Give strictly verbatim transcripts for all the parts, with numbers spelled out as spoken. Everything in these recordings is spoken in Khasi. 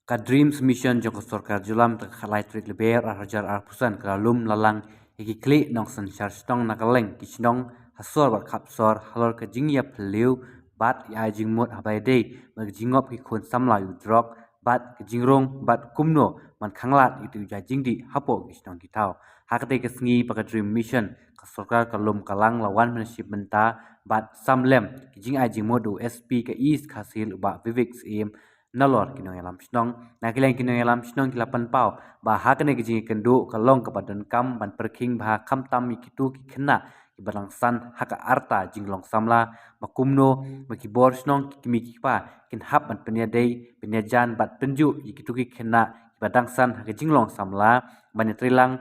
Ka DREAMS Mission jong ka sorkar jylla mynta ka khatlai tarik Lber arhajar arphew san ka la lum la lang ïa ki khlieh nongsynshar shnong na kylleng ki shnong ha sor bad khap sor halor ka jingïaphylliew bad ïa ai jingmut haba ïadei bad ka jingngop ki khun samla ïa u drok bad ka jingrung bad kumno ban khanglad ïa uta u jingdih hapoh ki shnong ki thaw. Ha katei ka sngi ba ka DREAMS Mission ka sorkar ka lum ka lang la wan mynship mynta bad sam lem ki jingai jingmut u SP ka East Khasi Hills u Bah Vivek Syiem nalor ki nongïalam shnong. Na ka liang ki nongïalam shnong ki la pynpaw ba ha kane ka jingïakynduh ka long kaba donkam ban pyrkhing bha khamtam ïa kito ki khynnah kiba dang san ha ka rta jinglong samla ba kumno ba ki bor shnong ki kmie ki kpa kin hap ban pynïadei pynïajan bad pynjuh ïa kito ki khynnah kiba dang san ha ka jinglong samla ban ïatreilang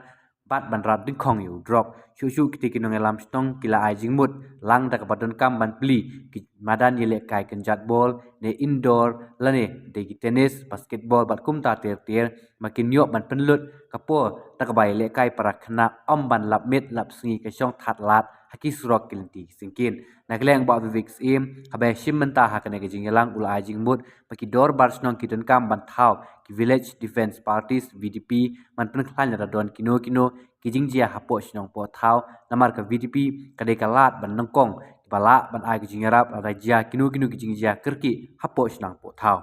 bad ban rat dyngkhong ïa u drok. Shuh shuh kitei ki nongïalam shnong ki la ai jingmut lang da kaba donkam ban plie ki madan ïalehkai kynjat bol ne indoor lane dei ki tennis, basketball bad kumta ter ter ba kin ïoh ban pynlut ka por da kaba ïalehkai para khynnah ym ban lap miet lap sngi ka shong that lad ha ki surok ki lynti ki syngkien. Na ka liang u Bah Vivek Syiem haba ïashim bynta ha kane ka jingïalang u la ai jingmut ba ki dorbar shnong ki donkam ban thaw ki Village Defence Parties, VDP, ban pynkhlaiñ lada don kino kino ki jingjia hapoh shnong poh thaw namar ka VDP ka dei ka lad ban nyngkong kiba lah ban ai ka jingïarap lada jia kino kino ki jingjia kyrkieh hapoh shnong poh thaw.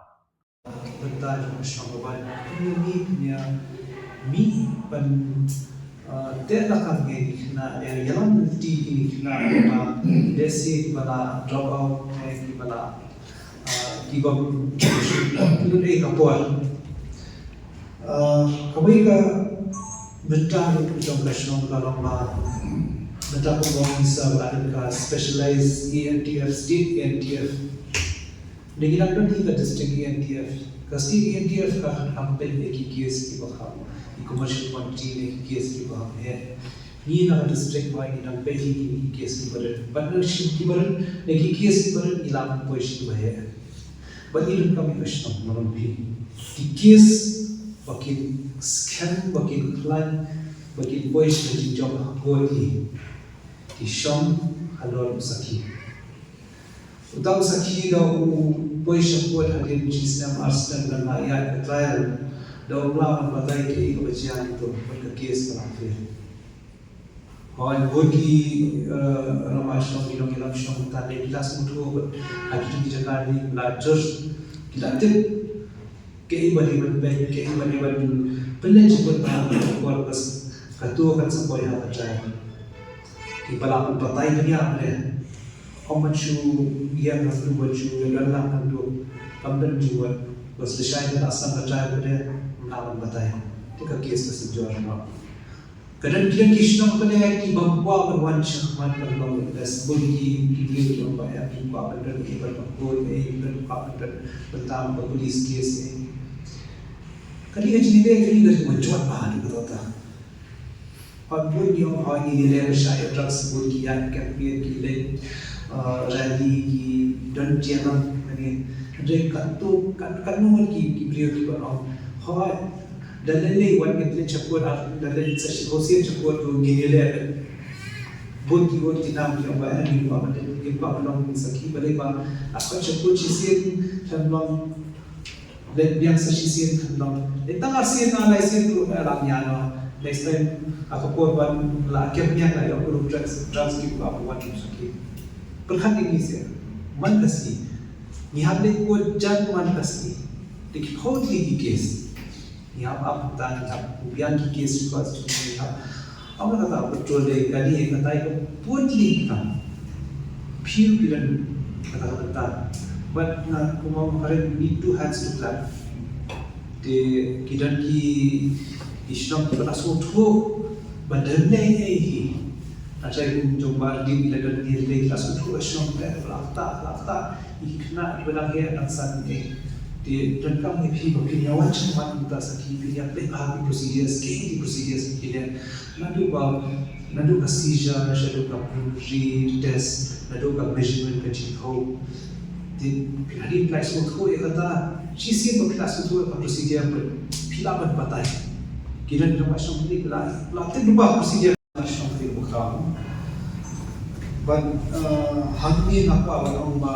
Bynta jong ka shnong ka ban pynïamih pynïamih ban, ah, teh lakam ïa ki khynnah, ïa, ïalam lynti ïa ki khynnah, ba lehse kiba la drop out, eh, kiba la, ah, kiba lut ei ka por. Ah, kawei ka bynta ruh jong ka shnong ka long ba bynta kumba ong i Sir ba la don ka specialized ANTF, state ANTF. Ngi nang don hi ka district ANTF. Ka state ANTF ka kham peit ïa ki case kiba kham, ki commercial quantity ne ki case kiba kham heh. Ngi na ka district ba ngi nang peit hi ki case kiba rit. Bad na shu kiba rit, na ki case kiba rit ngi la poi sha kiba heh. Bad ngi donkam ïa ka shnong, nga ong phi. Ki case ba kin skhem, ba kin khlaiñ, ba kin poi sha ka jingjop ha court hi, ki shong halor u sakhi. Uta u sakhi da u poi sha court hadien shi snem ar snem lane ïa ka trial, da u lah ban batai kaei kaba jia hangto bad ka case ka la fail. Hooid, bun ki, eh, rangbah shnong, ki nongïalam shnong mynta ki la sngewthuh bad ha kito ki jaka ki la jur, ki la tip kaei ba dei ban peit, kaei ba dei ban pynleit jingmut bha ha ka por, bad kato kan sa poi ha ka trial. Kiba lah ban batai bniah bniah. Ym ban shu ïeng hangto, ban shu ïeng lang hangto. Kam don jingmut. Bad lashai ba la san batai bniah, ym lah ban batai. Te ka case ka sa jur noh. Ka don ki, don ki shnong pynïaid ki bym kwah ban wan shakhmat ban long witness. Bun ki, ki briew ki ong ba em, kim kwah ban don ki ban pynkhot, eh, kim kwah ban don bynta ba police case, eh. Kane ka jingïaleh kane ka jingmynjot bha, kane ka tota. Hooid, bun ki ong hooid, ngi ïaleh lashai ïa drugs, bun ki ïaid campaign, ki leit, uh, rally, ki don jingïalang, kane. Hynrei katto, kat, katno ngut ki, ki briew kiban ong hooid, da lei lei wan ngi leit sha court, da leit sa shisien sha court ruh ngi ïaleh. Bun ki, bun ki nam ki ong ba eh, ngim kwah ban, ngim kwah ban long sakhi, balei ba, ah, sha court shisien, khlem long Leit biang sa shisien khlem long. Leit tang arsien, ah, laisien ruh, eh, la ïa noh. Next time, ah, ka por ban la kem biang la ïoh ruh drugs, drugs ki ba wan sakhi. Pyrkhat ïa ngi seh. Man ka sngi. Ngi hap leit court jan man ka sngi. Te ki phew tylli ki case. Ngi hap ap tang, ngi hap biang ki case records, ngi hap Ym kata petrol dei kane, kata ka putli ka. Phi u ki don kata ka bynta. But nga, kumba nga kren, we need two hands to clap. Te ki don ki, ki shnong kiba la sngewthuh ba don lei ei hi. Nga trai kum jong ba ardit ki la don lei, ki la sngewthuh ba shnong kiba la ktah, la ktah. Ki khynnah kiba dang heh dang san ei. Te donkam ïa phi ba phin ïa wan shakhmat kumta sakhi, phin ïa peit bha ki procedures, ki procedures ki leh. Naduh ba, naduh ka seizure, shaduh ka preliminary test, naduh ka measurement ka jingthaw. Te phi hadien phi la sngewthuh ïa kata, shisien ba phi la sngewthuh ïa ka procedure ba phi lah ban batai. Ki don ki rangbah shnong phi la, la tip lypa procedure. Shnong Pdeng Bukhraw. Bad, eh, hangne nga kwah ban ong ba,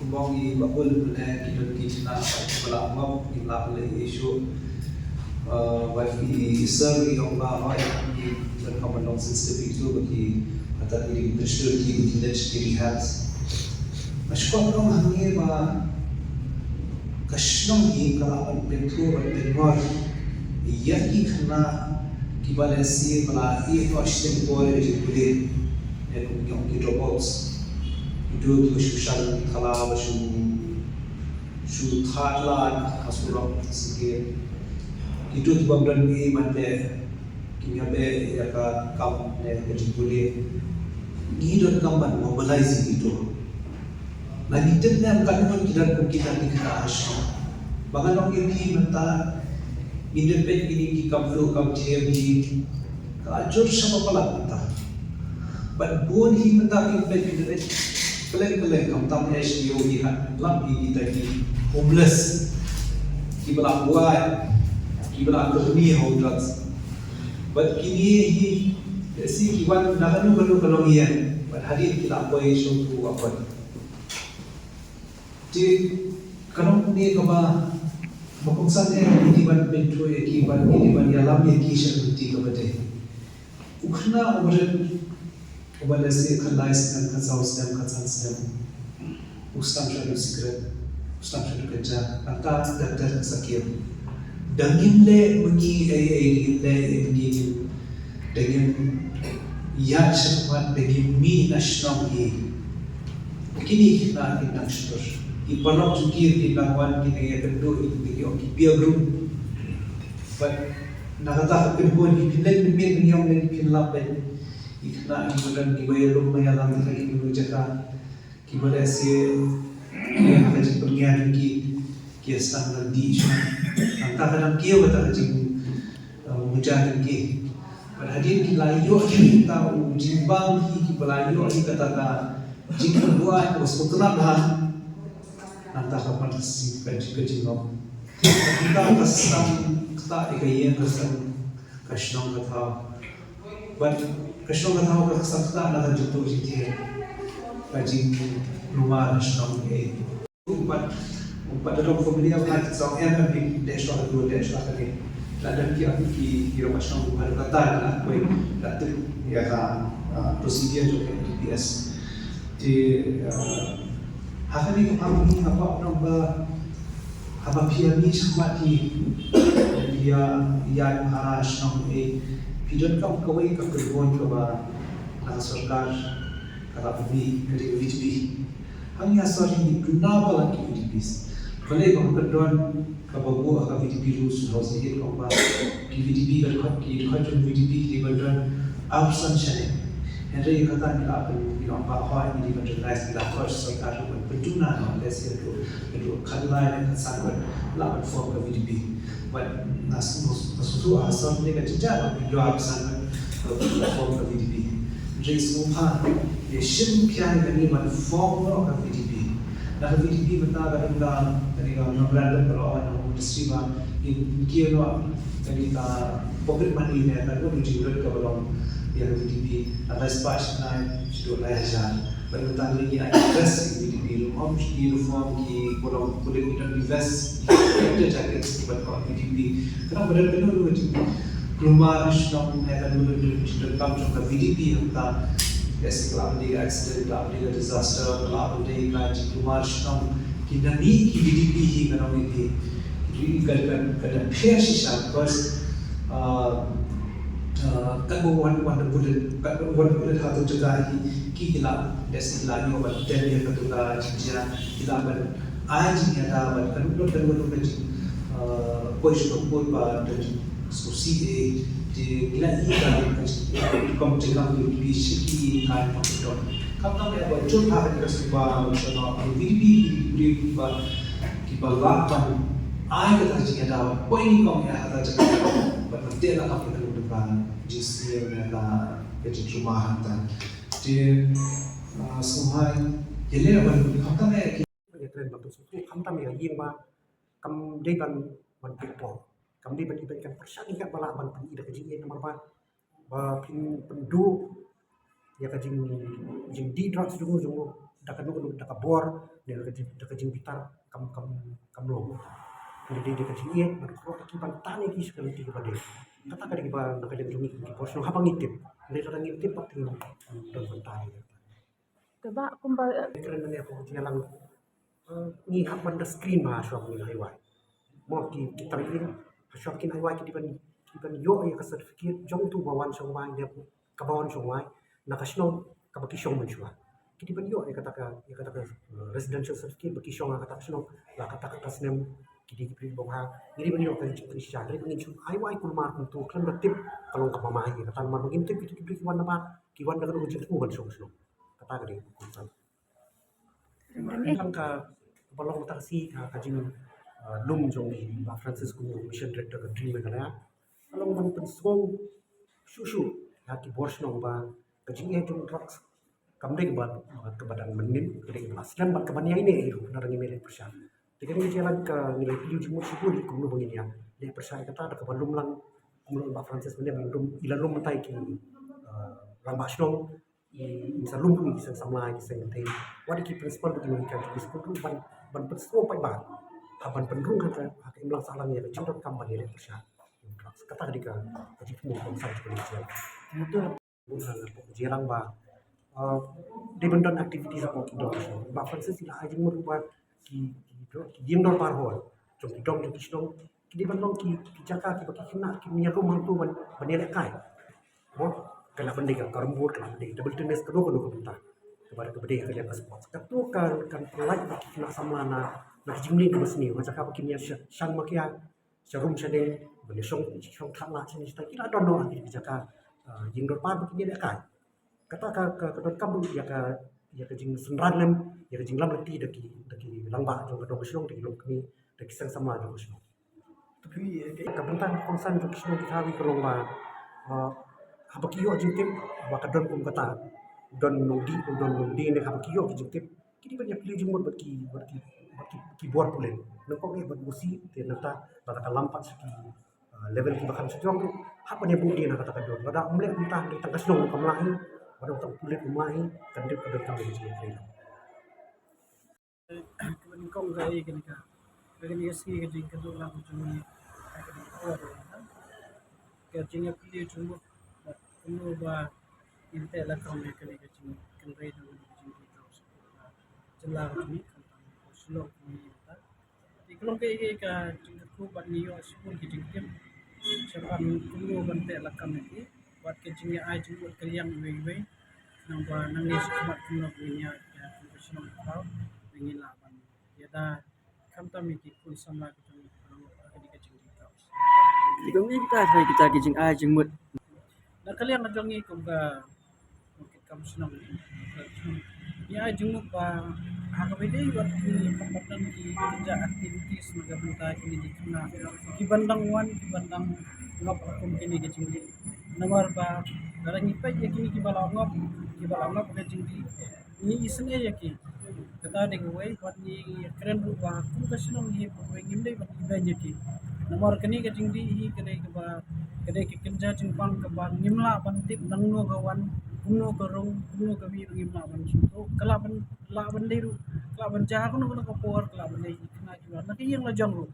kum Bong i ba bun ne ki don ki jina ba ki bala ngop ki bala le issue. Ba ki sir i ong ba hoi ki don ka ban long sensitive issue ba ki kata ki ring pressure ki ki let ki rehab. Ba shkop long hangne ba ka shnong i ka la ban pynthur ban pynngor ïa ki khynnah ki ba lehse ba la ïeh noh shiteng por ïa ka jingpule. Ïa kum ki ong ki dropouts. Ki dei ki ba shu shang thala ba shu shu thad lad ha surok sike. Ki dei ki bym don ei ban leh. Ki ïa beh ïa ka kam ne ka jingpule. Ngi donkam ban mobilize ïa ki dei. Lada ngi tip ne em katno ngi don kum kita ki khynnah ha shnong. Ba nga ong ïa phi mynta ngin ïa peit kine ki kam duh kam them hi ka jur sha ba palat mynta. Bad bun hi mynta ngin peit kine peit kylleng kylleng, khamtam S D O hi ha lam hi kita ki homeless, ki ba la buaid, ki ba la kyrni ha u drugs. Bad kine hi si ki wan na kano kano ka longïing, bad hadien ki la poi sha u airport. Te ka long ne kaba ba kongsan eh, ki dei ban pynthut ïa ki, ban ki dei ban ïalam ïa ki sha ka lynti kaba dei. U khynnah uba rit, uba lehse khatlai snem, khatsaw snem, khatsan snem, u sdang sha u sikret, u sdang sha u gainja, nangta da ter sa kiew. Da ngim leh ma ngi ei ei, da ngim leh ei ma ngi, da ngim ïaid shakhmat, da ngim mih na shnong hi. Kine ki khynnah kin nang shlur. Ki paralok jong ki kin nang wan, kin nang ïakynduh, kin nang ïoh ki peer group. Bad na kata ka pynhun ki pynleit mynmiet, pynïong leit pynlap leit. Ki khynnah ki ba don ki ba ïalum ba ïalam ha kino kino jaka. Ki ba lehse ki ha ka jingpynïaid jong ki, ki ïa sdang ban dih shuwa. Nangta ka dang kiew kata ka jing, eh, muja jong ki. Bad hadien ki la ïoh hi kata u jingbam hi, ki ba la ïoh hi kata ka jingbuaid kaba sngewtynnat bha. Nangta ka pan ka sing ka jing, ka jingngop. Nangta ka sdang kata ïa ka ïing, ka sdang ka shnong ka thaw. Bad ka shnong ka thaw ka sdang kata na ka jingtuh jingthiah, ka jingkulmar ka shnong eh. Umpat, umpat da long familiar bha, ki sdang em em, dei shuwa ka dur, dei shuwa ka dei. La dang ki ap ki, ki rong ka shnong bha, la dang la poi la tip ïa ka, ah, procedure jong ka D P S. Te, ah, ha kane ka pang hi nga kwah ban ong ba haba phi ïa mih shakhmat hi, phi ïa, ïa phara shnong eh, phi donkam kawei ka pynbun kaba na ka sorkar ka la pynmih, ka dei ka V D P. Hangne ha sor hi ngi duna palat ki V D Ps. Balei ba ka don kaba buh ha ka V D P rules and housing act, ong ba ki V D P ka dkhot, ki dkhot jong V D P ki dei ban don arphew san shaneng. Hynrei kata ngi la pyn, ngi la ong ba hooid ngi dei ban recognize, ngi la khot sorkar ruh ban pynduna noh, lehse haduh, haduh khatlai ne khatsan ban lah ban form ka V D P. Bad nga sngewthuh, nga sngewthuh ha sor ne ka jingja ba ngi dei arphew san ban, ban form ka V D P. Hynrei sngewbha ïa shim khia ïa kane ban form noh ka V D P. Na ka V D P mynta ka don ka, kane ka memorandum ka la wan na Home Ministry ba ngin kiew noh kane ka pocket money ne ka don ka jingdonkam kaba long ïa ka V D P. Na ka spah shynai shaduh lai hajar. Bad mynta ngi ai invest ïa ka V D P, ruh ym shi ki uniform, ki polong, pule ki don invest ïa ka jacket kiba don V D P. Kane ka don kano kano ka jingkulmar shnong ne kano kano ka jingdonkam jong ka V D P hangta. Lehse ka lah ban dei ka accident, ka lah ban dei ka disaster, ka lah ban dei ka jingkulmar shnong. Ki na mih ki V D P hi, nga ong ïa phi, ki dei ka, ka, ka da pher shisha, because, uh, uh, katba wan, wan da bullet, katba wan da bullet ha tu jaka hi, ki, ki lah, lehse ki lah ïoh ban tem ïa katu ka jingjia, ki lah ban ai jingïada bad kano kano kano ka jing, uh, poi sha ka court ba da jing sngewsih eh, te ngi la ïohi ka, ka jingkam jingkam ki V D P sha ki thaiñ pyndonkam. Khamtam eh ba jur ha ka jingkam suba, sha na V D P ki, ki, ki ba, ki ba lah ban ai kata ka jingïada ban poi nyngkong ïa kata ka jingïada ban pynthut la ka pyndonkam ka jingsniew ne ka, ka jingkulmar hangta. Te, ah, sngewbha ïa leh ban khamtam eh ki ïa kren ban tu sngewthuh khamtam ïa ka ïing ba kam dei ban, ban pynpor. Kam dei ban i ban kan pyrshah ïa ka ba lah ban pyni da ka jingïeit namar ba, ba phin pynduh ïa ka jing, jingdih drugs jong u, jong u da kano kano da ka bor, Dei ka jing, da ka jingbitar kam, kam, kam long. Dei, dei, dei ka jingïeit ban kyrpad ïa ki ban tan ïa ki sha ka lynti kaba dei. Kata ka dei kaba na ka liang jong ngi ki por shnong haba ngi tip. Dei lada ngi tip pat ngi don ban tan ïa ki. Te ba kumba, eh, kren ne ko jingïalang, eh, ngi hap ban da screen ba shuwa ngi ai wai. Mo ki, ki tang in, shuwa kin ai wai ki dei ban, ki dei ban ïoh ïa ka certificate jong uto ba wan shong wai, dei kaba wan shong wai na ka shnong kaba ki shong mynshuwa. Ki dei ban ïoh ïa kata ka, ïa kata ka, eh, residential certificate ba ki shong ha kata ka shnong la kata ka snem. Ki dei ki briew ba bha, ngi dei ban ïoh ka jingpynshisha. Dei ban ngin shu ai wai kulmar kumto khlem da tip ka long kaba ma ïa kata, namar ba ngim tip kito ki briew ki wan na ba, ki wan da kano ka jingthmu ban shong shnong. Kata ka dei kumta. Tang kaba long ta ka sngi ka, ka jing, eh, lum jong i Bah Francis kum u Mission Director ka Dream Meghalaya. Ka long ban pynsngew shuh shuh ïa ki bor shnong ba ka jingeh jong drugs kam dei kaba, kaba dang mynnin, ka dei kaba la slem bad kaba ïaineh ïa u, na dang ïa leh pyrshah. Te ka dei ka jingïalang ka ngi la plie jingmut shibun kumno ba ngin ïa leh pyrshah ïa kata, da kaba lum lang kumno Bah Francis mynne ba lum, i la lum mynta ïa ki, eh, rangbah shnong, i, i sa lum ruh ïa ki seng samla, ïa ki seng kynthei, wat ïa ki principal bad ki nonghikai jong ki skul ruh ban, ban pynsngew paidbah, ha ban pynrung ha ka, ha ka imlang sahlang ïa ka jingdonkam ban ïaleh pyrshah ïa drugs. Kata ka dei ka, ka jingthmu kongsan jong ka jingïalang. Jingïalang ba, uh, dei ban don activities hapoh ki dong. Bah Francis i la ai jingmut ruh ba ki, ki, ki ïing dorbar hall jong ki dong jong ki shnong ki dei ban long ki, ki jaka kiba ki khynnah kin ïalum hangto ban, ban ïalehkai. Mo, ka lah ban dei ka carrom board, ka lah ban dei table tennis, kano kano ka bynta kaba, kaba dei ha ka liang ka sports. Kato ka, kan pynlait ba ki khynnah samla na, na ka jingmlien kaba sniew, ha jaka ba kin ïa sha-, shang makia sha rum sha ding, ban ïa shong, shong khlad lah shane shatai, ki la don noh ha ki jaka, ah, ïing dorbar ba kin ïalehkai. Kata ka, ka, ka donkam ruh ïa ka, ïa ka jingsynran lem, ïa ka jinglam lynti da ki, da ki rangbah jong ka dong ka shnong, da ki longkmie, da ki seng samla jong ka shnong. Ka bynta kongsan jong ki shnong ki thaw hi ka long ba, ah, haba ki ïoh jingtip ba ka don kum kata, don nongdih, don nongdih ne, haba ki ïoh ki jingtip, ki dei ban ïa plie jingmut bad ki, bad ki, bad ki, ki bor pulit. Nyngkong eh bad u C, te nangta ba kata lam pat sha ki, ah, level kiba kham shu jong ruh, hap ban ïa buh dien ha kata ka dur. Lada ym leh kumta, hynrei tang ka shnong kam lah hi, ba dang tang pulit um lah hi, kan dei ka donkam ïa ka jingïatreilang. Kaba nyngkong ka, eh, kane ka, kane ka sngi ka jingkynduh lang jong ngi, ka jingkynduh, ka jingïapyni jingmut bad kumno ba ngin teh lakam ïa kane ka jingkynrei jong ngi, ka jingkynrei jong ngi, jylla jong ngi, khamtam Shillong jong ngi mynta. Te ka long kaei kaei ka jingkyrkhu bad ngi ïoh shibun ki jingtip shaphang kumno ban teh lakam ïa ki. Bad ka jingïa-ai jingmut ka liang iwei iwei. Nangba nangne shakhmat kumno ba ngin ïa, ïa, kum ka shnong ka thaw, ba ngin lah ban ïada khamtam ïa ki khun samla ki jong ngi, ha kane ka jingdih drugs. Kum kita, kita ki jingai jingmut. Na ka liang ka jong ngi kum ka, kum ka kam shnong, ngi ai jingmut ba ha kaba ïadei bad ki, ki activities na ka bynta kine ki khynnah kiban dang wan, kiban dang ngop kum kine ki jingdih. Namar ba lada ngi peit ïa kine kiba la ngop, kiba la ngop ka jingdih, ngi isynei ïa ki. Kata dei kawei, bad ngi kren ruh ba kum ka shnong hi, kawei ngim dei ban ibeiñ ïa ki. Namar kane ka jingdih hi ka dei kaba, ka dei ka kynja jingbang kaba ngim lah ban tip nangno ka wan, kumno ka rung, kumno ka mih ruh ngim lah ban sngewthuh. Ka lah ban, lah ban dei ruh, ka lah ban jia ha kano kano ka por, ka lah ban dei ki khynnah kiba na ka ïing la jong ruh.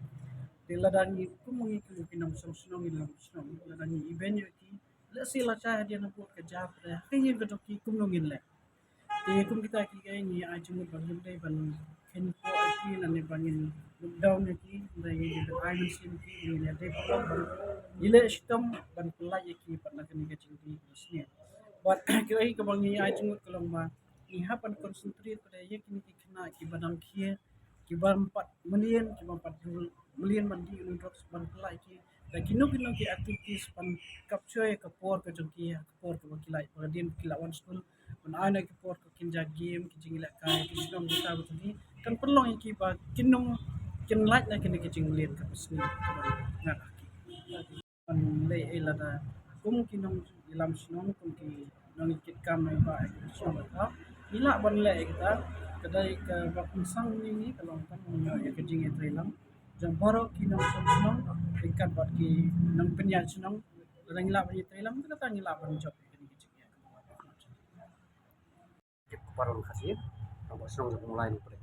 Te lada ngi kum ngi kum ki nongshong shnong, ngi long shnong, lada ngi ibeiñ ïa ki, lehse la jia hadien habud ka jia, ha ka ïing ka jong ki kumno ngin leh. Te kum kita kiei kiei ngi ai jingmut ba ngim dei ban kheiñ poh ïa ki lane ba ngin look down ïa ki, hynrei ngi dei ban ai mynsiem ïa ki, ngin ïa dei ban ïaleh shitom ban pynlait ïa ki pat na kane ka jingdih kaba sniew. Bad kaei kaba ngi ai jingmut ka long ba ngi hap ban concentrate pat ïa kine ki khynnah kiba dang khie, kiba ym pat mlien, kiba ym pat dul mlien ban dih ïa u drugs ban pynlait ïa ki da kino kino ki activities ban capture ïa ka por ka jong ki, ïa ka por kaba ki lait, ba hadien ki la wan skul, ban ai noh ïa ka por ka kynja game, ki jingïalehkai, ki shnong kita ba jong ki, kan pynlong ïa ki ba kin ym, kin lait na kine ki jingmlien kaba sniew kaba ngat ha ki. Ban leh ei lada kum ki nongïalam shnong, kum ki nongïakit kam ïa ka shnong ka, ngi lah ban leh ei kata, ka dei kaba kongsan ïa ngi ka long tang ïa ka jingïatreilang jong baroh ki nongshong shnong ryngkat bad ki nongpynïaid shnong. Lada ngi lah ban ïatreilang, kata ngi lah ban jop ïa kane ka jingïa. Ki para Khasi, tang ba shnong jong Mawlai ni pyrshah.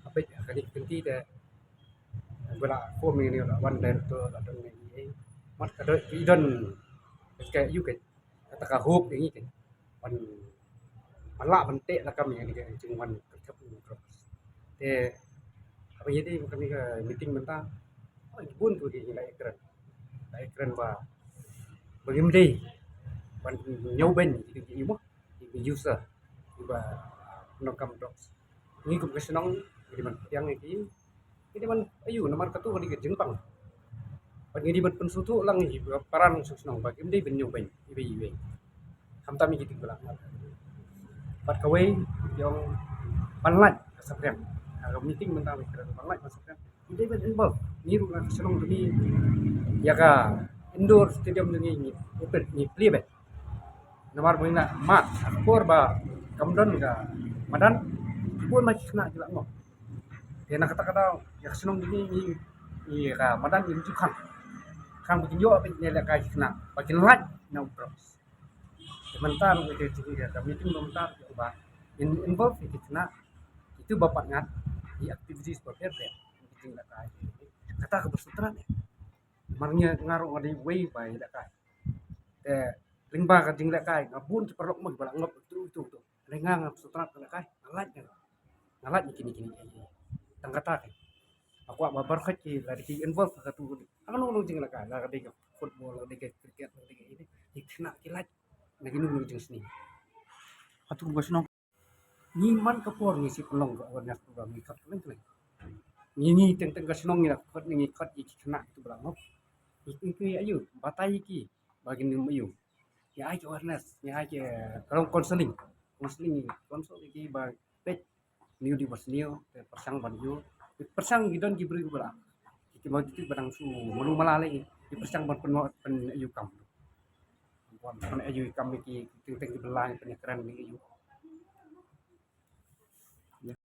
Hapdeng kane ka kynti te ba la khum ïa ngi, la wan director, la don ïa ngi, mat ka dei ki don ka ïu ka, kata ka hope ïa ngi ka. Ban, ban lah ban teh lakam ïa ngi ka jingwan ka thep ngi ka. Te haba ïa dei kane ka meeting mynta, oh, bun tu ki la ïakren, la ïakren ba ba ngim dei ban ñiew beiñ ïa ki, ïa ki, ïa ki user, ïa ki ba nongkam drugs. Ngi kum ka shnong ngi dei ban pdiang ïa ki, ngi dei ban ïa u, namar katu ka dei ka jingpang. Bad ngi dei ban pynsngewthuh lang ïa ki para nongshong shnong ba kim dei ban ñiew beiñ iwei iwei, khamtam ïa ki dei ba la ngat. Bad kawei, ïa u ban lait ka saphriang. Ha ka meeting mynta ngi kren ban lait ka saphriang. Ngi dei ban involve, ngi ruh na ka shnong jong ngi, ïa ka indoor stadium jong ngi, ngi open, ngi plie beit. Namar ba ngi la mat, ha ka por ba kam don ka madan, bun ma ki khynnah ki la ngop. Te na kata ka daw ïa ka shnong jong ngi, ngi, ngi, ïa ka madan ngi ju khang, khang ba kin ïoh beit ne lehkai ki khynnah ba kin lait na u drugs. Te mynta ruh ïa ka jingïa ka meeting ba mynta ruh ba in-, involve ïa ki khynnah, itu ba pat ngat ïa activities ba pher pher, ki jinglehkai, kata ka ba sutrat. Namar ngi, nga ruh nga dei uwei ba ïalehkai. Te lyngba ka jinglehkai nga bun ki paralok mo ba la ngop tu tu tu. Lei nga, nga sutrat ka lehkai, nga lait, nga lait ïa kine kine. Tang kata ka, nga kwah ba baroh ki la dei ki involve ha katu. Ha kano kano jinglehkai, la ka dei ka football, la ka dei ka cricket, la ka dei ka ine, ki khynnah ki lait na kino kino jingsniew. Katu ka shnong ngi man ka por ngi shu pynlong ka awareness program, ngi khot kylleng kylleng. Ngi, ngi teng teng ka shnong ngi la khot, ngi khot ïa ki khynnah kitu ba la ngop. Ngi, ngi, ngi ïa u batai ïa ki ba kin ïa u, ngi ai ki awareness, ngi ai ki, eh, ka long counseling. Counseling, ngi counsel ïa ki ba peit, ngi dei ba sniew, te pyrshang ban ïa u. Pyrshang, ki don ki briew ba la, ki, ki ma ki ba dang shu malu mala lei, ki pyrshang ban pyn, pyn ïa u kam. Ban pyn ïa u kam ïa ki, teng teng ki ba la pyn ïakren ïa u.